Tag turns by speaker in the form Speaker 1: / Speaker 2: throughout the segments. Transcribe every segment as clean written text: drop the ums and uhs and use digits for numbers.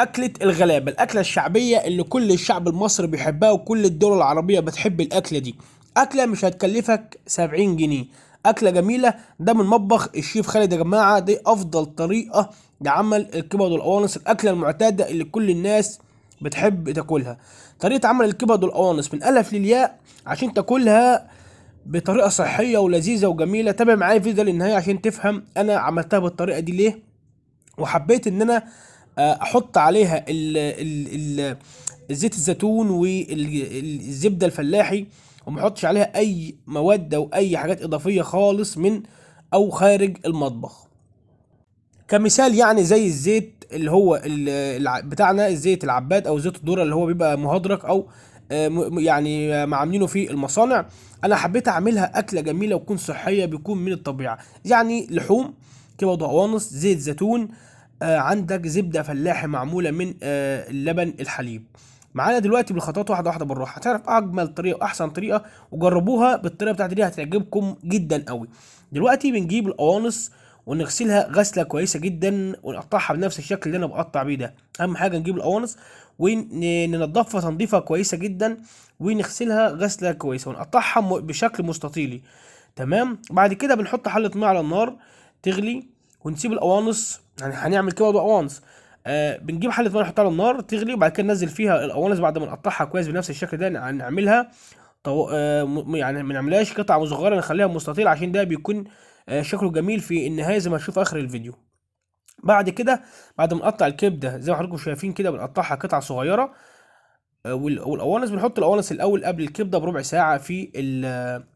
Speaker 1: أكلة الغلابة، الأكلة الشعبية اللي كل الشعب المصري بيحبها وكل الدول العربية بتحب الأكلة دي. أكلة مش هتكلفك 70 جنيه، أكلة جميلة. ده من مطبخ الشيف خالد يا جماعة. دي أفضل طريقة لعمل الكبد والقوانص، الأكلة المعتادة اللي كل الناس بتحب تاكلها. طريقة عمل الكبد والقوانص من ألف للياء عشان تاكلها بطريقة صحية ولذيذة وجميلة. تابع معايا الفيديو ده للنهاية عشان تفهم أنا عملتها بالطريقة دي ليه، وحبيت إن أنا احط عليها زيت الزيتون والزبده الفلاحي، وما احطش عليها اي مواد او اي حاجات اضافية خالص من او خارج المطبخ. كمثال زي الزيت اللي هو بتاعنا، الزيت العباد او زيت الذرة اللي هو بيبقى مهدرج او، عاملينه في المصانع. انا حبيت اعملها اكله جميلة وتكون صحية، بيكون من الطبيعة، يعني لحوم كبد وقوانص، زيت زيتون، عندك زبدة فلاحي معمولة من اللبن الحليب. معانا دلوقتي بالخطوات واحدة واحدة بالراحة، هتعرف اجمل طريقه واحسن طريقه، وجربوها بالطريقة بتاعتي دي هتعجبكم جدا قوي. دلوقتي بنجيب القوانص ونغسلها غسله كويسة جدا ونقطعها بنفس الشكل اللي انا بقطع بيه ده. اهم حاجة نجيب القوانص وننضفها تنظيفه كويسة جدا ونغسلها غسله كويسة ونقطعها بشكل مستطيلي. تمام. بعد كده بنحط حله مية على النار تغلي ونسيب القوانص، هنعمل كبد وقوانص. بنجيب حله مية نحطها على النار تغلي، وبعد كده ننزل فيها القوانص بعد ما نقطعها كويس بنفس الشكل ده. نعملها يعني ما نعملهاش قطع مصغرة، نخليها مستطيل عشان ده بيكون شكله جميل في النهاية زي ما هتشوف اخر الفيديو. بعد كده بعد ما نقطع الكبده زي ما حضراتكم شايفين كده بنقطعها قطع صغيرة، والقوانص بنحط القوانص الاول قبل الكبده بربع ساعة في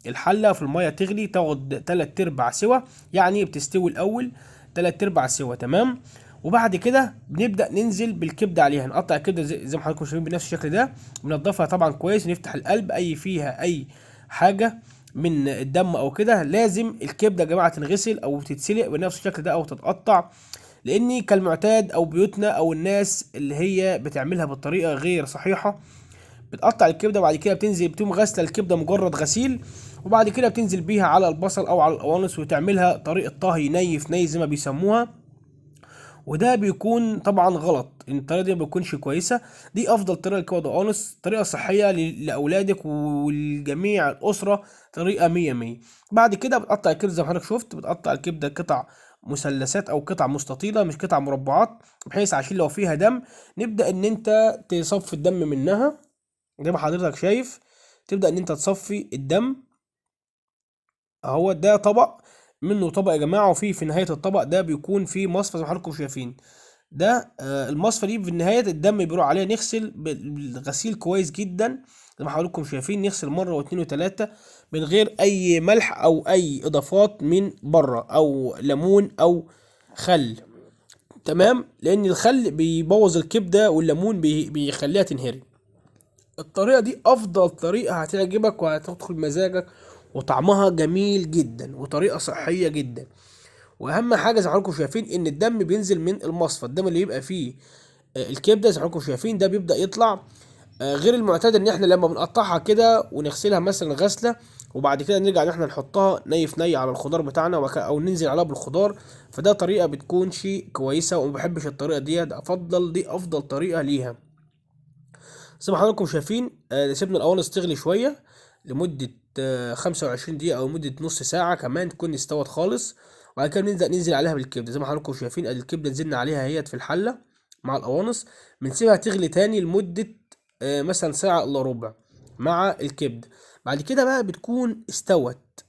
Speaker 1: الحلة في المية تغلي، تاخد 3/4 سوا، يعني بتستوي الاول 3/4 سوا. تمام. وبعد كده بنبدا ننزل بالكبده عليها، نقطع الكبده زي ما حضراتكم شايفين بنفس الشكل ده، بنضفها طبعا كويس، ونفتح القلب اي فيها اي حاجة من الدم او كده. لازم الكبده يا جماعة تنغسل او تتسلق بنفس الشكل ده او تتقطع، لاني كالمعتاد او بيوتنا او الناس اللي هي بتعملها بالطريقة غير صحيحه بتقطع الكبده وبعد كده بتنزل بتقوم غاسله الكبده مجرد غسيل، وبعد كده بتنزل بيها على البصل او على القوانص وتعملها طريقه طهي ني في ني زي ما بيسموها، وده بيكون طبعا غلط، ان الطريقة دي ما بتكونش كويسة. دي افضل طريقه للكبد والقوانص، طريقه صحية لاولادك ولجميع الاسرة، طريقه 100 100. بعد كده بتقطع الكبده زي ما حضرتك شفت، بتقطع الكبده قطع مثلثات او قطع مستطيله مش قطع مربعات، بحيث عشان لو فيها دم نبدا ان انت تصفي الدم منها زي ما حضرتك شايف. تبدا ان انت تصفي الدم اهو. ده طبق منه طبق يا جماعة، وفي نهاية الطبق ده بيكون فيه مصفى زي ما حضراتكم شايفين. ده المصفى دي في النهاية الدم بيروح عليها. نغسل بالغسيل كويس جدا زي ما حضراتكم شايفين، نغسل مرة واتنين وتلاتة من غير اي ملح او اي اضافات من بره او ليمون او خل. تمام، لان الخل بيبوظ الكبده والليمون بيخليها تنهري. الطريقة دي افضل طريقه هتعجبك وهتدخل مزاجك، وطعمها جميل جدا وطريقه صحية جدا. واهم حاجة زي ما حضراتكم شايفين ان الدم بينزل من المصفى، الدم اللي بيبقى فيه، الكبده زي ما حضراتكم شايفين ده بيبدا يطلع، غير المعتاد ان احنا لما بنقطعها كده ونغسلها مثلا غسله وبعد كده نرجع ان احنا نحطها ني في ني على الخضار بتاعنا او ننزل عليها بالخضار، فده طريقه بتكونش كويسة وما بحبش الطريقة دي. دي افضل طريقه ليها. زي ما حضراتكم شايفين، سيبنا القوانص تغلي شوية لمدة، 25 دقيقة او مده نص ساعة كمان تكون استوت خالص. وبعد كده بنبدا ننزل عليها بالكبده زي ما حضراتكم شايفين. ادي الكبده نزلنا عليها اهيت في الحلة مع القوانص، بنسيبها تغلي تاني لمدة، مثلا ساعة الا ربع مع الكبده. بعد كده بقى بتكون استوت،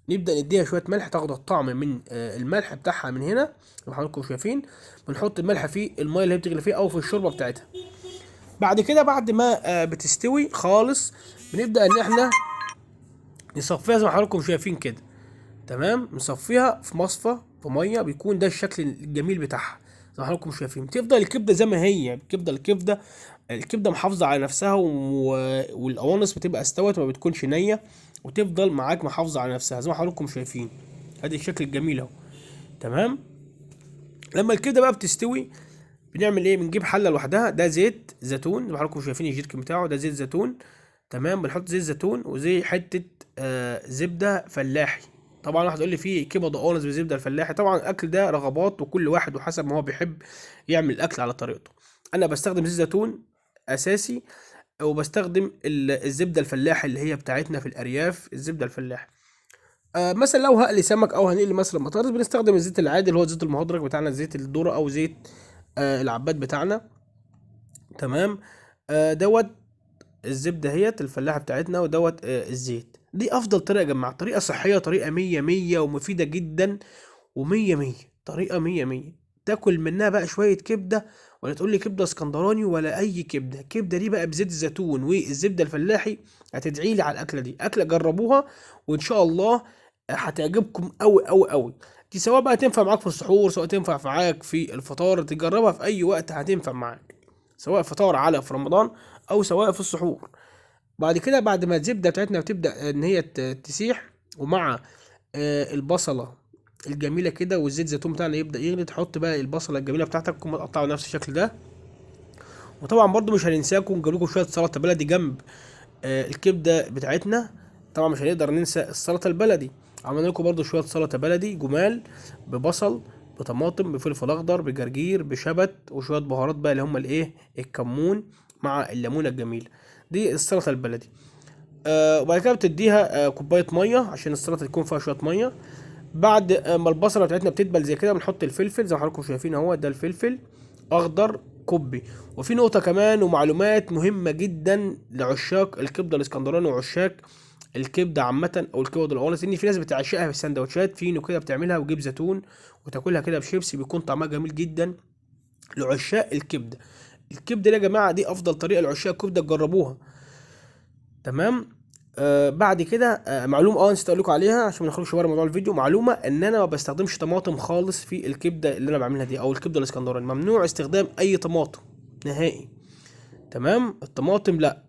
Speaker 1: نبدا نديها شوية ملح تاخد الطعم من، الملح بتاعها من هنا زي ما حضراتكم شايفين. بنحط الملح في المية اللي هي بتغلي فيها او في الشوربة بتاعتها. بعد كده بعد ما، بتستوي خالص بنبدا ان احنا نصفيها زي ما حضراتكم شايفين كده. تمام، نصفيها في مصفى في مية، بيكون ده الشكل الجميل بتاعها زي ما حضراتكم شايفين. بتفضل الكبده زي ما هي، الكبده محافظة على نفسها، والقوانص بتبقى استوت وما بتكونش نيه، وتفضل معاك محافظة على نفسها زي ما حضراتكم شايفين. ادي الشكل الجميل اهو. تمام، لما الكبده بقى بتستوي بنعمل ايه؟ بنجيب حله لوحدها، ده زيت زيتون زي ما حضراتكم شايفين الجيركن بتاعه، ده زيت زيتون. تمام، بنحط زيت زيتون وزي حتة، زبدة فلاحي. طبعا واحد يقول لي فيه كبد وقوانص بالزبده الفلاحي، طبعا الاكل ده رغبات وكل واحد وحسب ما هو بيحب يعمل الاكل على طريقته. انا بستخدم زيت زيتون اساسي، وبستخدم الزبدة الفلاحي اللي هي بتاعتنا في الارياف، الزبدة الفلاحي. مثلا لو هقلي سمك او هنقلي مثلا بطاطس بنستخدم الزيت العادي اللي هو الزيت المهدرج بتاعنا، زيت الذرة او زيت العباد بتاعنا. تمام. دوت الزبدة هيت الفلاحة بتاعتنا، ودوت الزيت. دي افضل طريقه يا جماعة، طريقه صحية، طريقه مية مية ومفيدة جدا ومية مية، طريقه مية مية. تاكل منها بقى شوية كبده، ولا تقول لي كبده اسكندراني ولا اي كبده. كبده دي بقى بزيت الزيتون والزبده الفلاحي، هتدعي لي على الاكلة دي. اكله جربوها وان شاء الله هتعجبكم قوي قوي قوي. دي سواء بقى تنفع معاك في السحور، سواء تنفع معاك في الفطار، تجربها في اي وقت هتنفع معاك، سواء فطار على في رمضان او سواء في السحور. بعد كده بعد ما الزبدة بتاعتنا بتبدا ان هي تسيح، ومع البصله الجميلة كده والزيت زيتون بتاعنا يبدا يغلي، تحط بقى البصله الجميلة بتاعتك تكون متقطعه بنفس الشكل ده. وطبعا برضو مش هننساكم، نجيب لكم شوية سلطة بلدي جنب الكبده بتاعتنا. طبعا مش هنقدر ننسى السلطة البلدي، عملنا لكم برضو شوية سلطة بلدي جمال، ببصل بطماطم بفلفل اخضر بجرجير بشبت، وشوية بهارات بقى اللي هم الايه الكمون مع الليمونه الجميلة. دي السلطة البلدي. وبعد كده بتديها كوباية مية عشان السلطة تكون فيها شوية مية. بعد ما البصله بتاعتنا بتدبل زي كده بنحط الفلفل زي ما حضراتكم شايفين اهو، ده الفلفل اخضر كوبي. وفي نقطة كمان ومعلومات مهمة جدا لعشاق الكبده الاسكندراني وعشاق الكبده عامة او الكبد القوانص، ان في ناس بتعشقها في السندوتشات فينو كده، بتعملها وتجيب زيتون وتاكلها كده بشيبسي، بيكون طعمها جميل جدا. لعشاق الكبده، الكبده دي يا جماعة دي افضل طريقه لعشاق الكبده، تجربوها. تمام. بعد كده معلومة نسيت اقول لكم عليها عشان ما نخرجش بره موضوع الفيديو، معلومة ان انا ما بستخدمش طماطم خالص في الكبده اللي انا بعملها دي او الكبده الاسكندراني، ممنوع استخدام اي طماطم نهائي. تمام. الطماطم لا.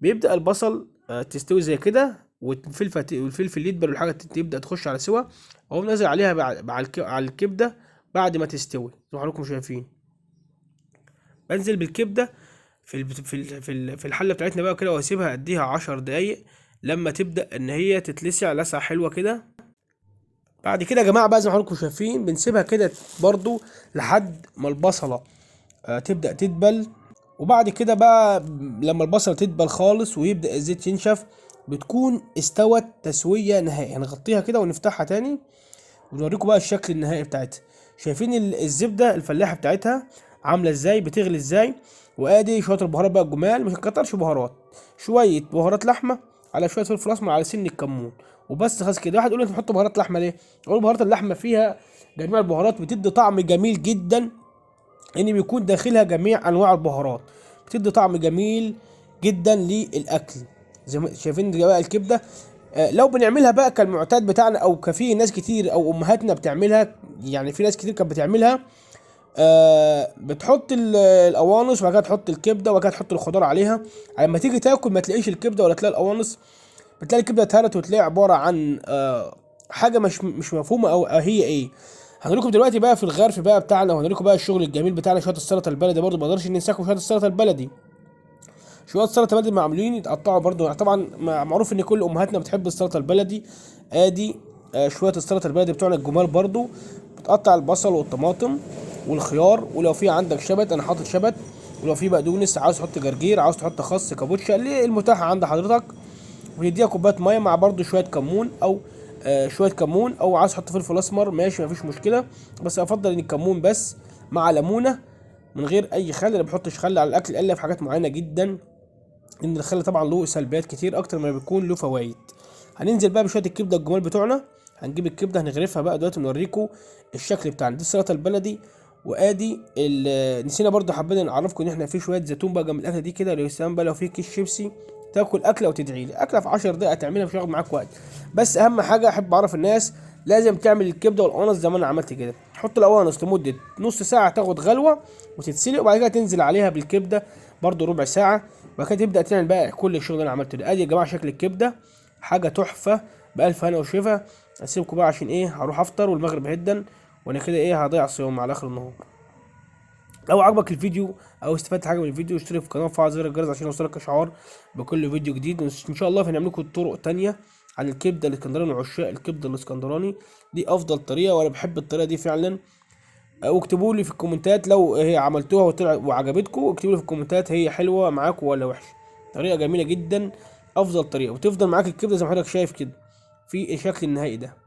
Speaker 1: بيبدا البصل تستوي زي كده، والفلفل يدبل والحاجة تبدا تخش على سوا، اقوم نازل عليها على الكبده بعد ما تستوي زي ما حضراتكم شايفين. بنزل بالكبده في الحلة بتاعتنا بقى كده، واسيبها اديها 10 دقايق لما تبدا ان هي تتلسع لسعه حلوة كده. بعد كده يا جماعة بقى زي ما حضراتكم شايفين بنسيبها كده برضو لحد ما البصله تبدا تدبل. وبعد كده بقى لما البصله تدبل خالص ويبدا الزيت ينشف بتكون استوت تسويه نهائي. هنغطيها كده ونفتحها تاني ونوريكم بقى الشكل النهائي بتاعتها. شايفين الزبدة الفلاحة بتاعتها عامله ازاي، بتغلي ازاي. وادي شوية البهارات بقى الجمال، مش هنكترش بهارات، شوية بهارات لحمه على شوية فلفل اسمر على سن الكمون وبس خلاص كده. واحد يقول لي انت بتحط بهارات لحمه ليه؟ اقول بهارات اللحمة فيها جميع البهارات، بتدي طعم جميل جدا، ان بيكون داخلها جميع انواع البهارات، بتدي طعم جميل جدا للاكل. زي ما شايفين بقى الكبده، لو بنعملها بقى كالمعتاد بتاعنا او كفي ناس كتير او امهاتنا بتعملها، يعني في ناس كتير كانت بتعملها، بتحط القوانص وبعد كده تحط الكبده وبعد كده تحط الخضار عليها. لما تيجي تاكل ما تلاقيش الكبده ولا تلاقي القوانص، بتلاقي الكبده اتهرت وتلاقي عبارة عن حاجة مش مفهومه او هي ايه. هنوريكم دلوقتي بقى في الغرف بقى بتاعنا، وهنوريكم بقى الشغل الجميل بتاعنا. شوية السلطة البلدي برضو ما اقدرش ننساكم، شوية السلطة البلدي، شوية السلطة البلدي معمولين يتقطعوا برضو. طبعا معروف ان كل امهاتنا بتحب السلطة البلدي. ادي شوية السلطة البلدي بتوعنا الجمال برضو، بتقطع البصل والطماطم والخيار، ولو في عندك شبت، انا حاطط شبت، ولو في بقدونس، عاوز تحط جرجير، عاوز تحط خس، كابوتشا، اللي المتاح عند حضرتك. وتديها كوباية مية مع برضو شوية كمون او شوية كمون، او عاوز تحط فلفل اسمر ماشي مفيش مشكلة، بس افضل ان الكمون بس مع ليمونه من غير اي خل. انا ما بحطش خل على الاكل الا في حاجات معينة جدا، ان الخل طبعا له سلبيات كتير اكتر ما بيكون له فوائد. هننزل بقى بشوية الكبده الجمال بتوعنا، هنجيب الكبده هنغرفها بقى دلوقتي ونوريكم الشكل بتاعنا. دي السلطة البلدي، وادي نسينا برضو حبينا نعرفكم ان احنا في شوية زيتون بقى جنب الاكلة دي كده. لو سلام بقى لو في كيس شيبسي تاكل اكله وتدعي لي، اكله في 10 دقائق تعملها مش هياخد معاك وقت. بس اهم حاجة احب اعرف الناس لازم تعمل الكبده والقوانص زي ما انا عملت كده. تحط القوانص لمدة نص ساعة تاخد غلوه وتتسلق، وبعد كده تنزل عليها بالكبده برضو ربع ساعة، وبعد كده تبدا تعمل بقى كل الشغل اللي انا عملته ده. ادي يا جماعة شكل الكبده، حاجة تحفة بالف هنا وشفا. اسيبكم بقى عشان ايه، هروح افطر والمغرب هدا، وانا كده ايه هضيع الصيام على اخر النهار. لو عجبك الفيديو او استفدت حاجة من الفيديو اشترك في القناة وفعل زر الجرس عشان يوصلك اشعار بكل فيديو جديد. وان شاء الله هنعمل لكم طرق تانية عن الكبده الاسكندراني وعشاق الكبده الاسكندراني. دي افضل طريقه وانا بحب الطريقة دي فعلا. واكتبوا لي في الكومنتات لو هي عملتوها وطلع وعجبتكم، اكتبوا لي في الكومنتات هي حلوة معاكم ولا وحشة. طريقه جميلة جدا، افضل طريقه، وتفضل معاك الكبده زي ما حضرتك شايف كده في الشكل النهائي ده.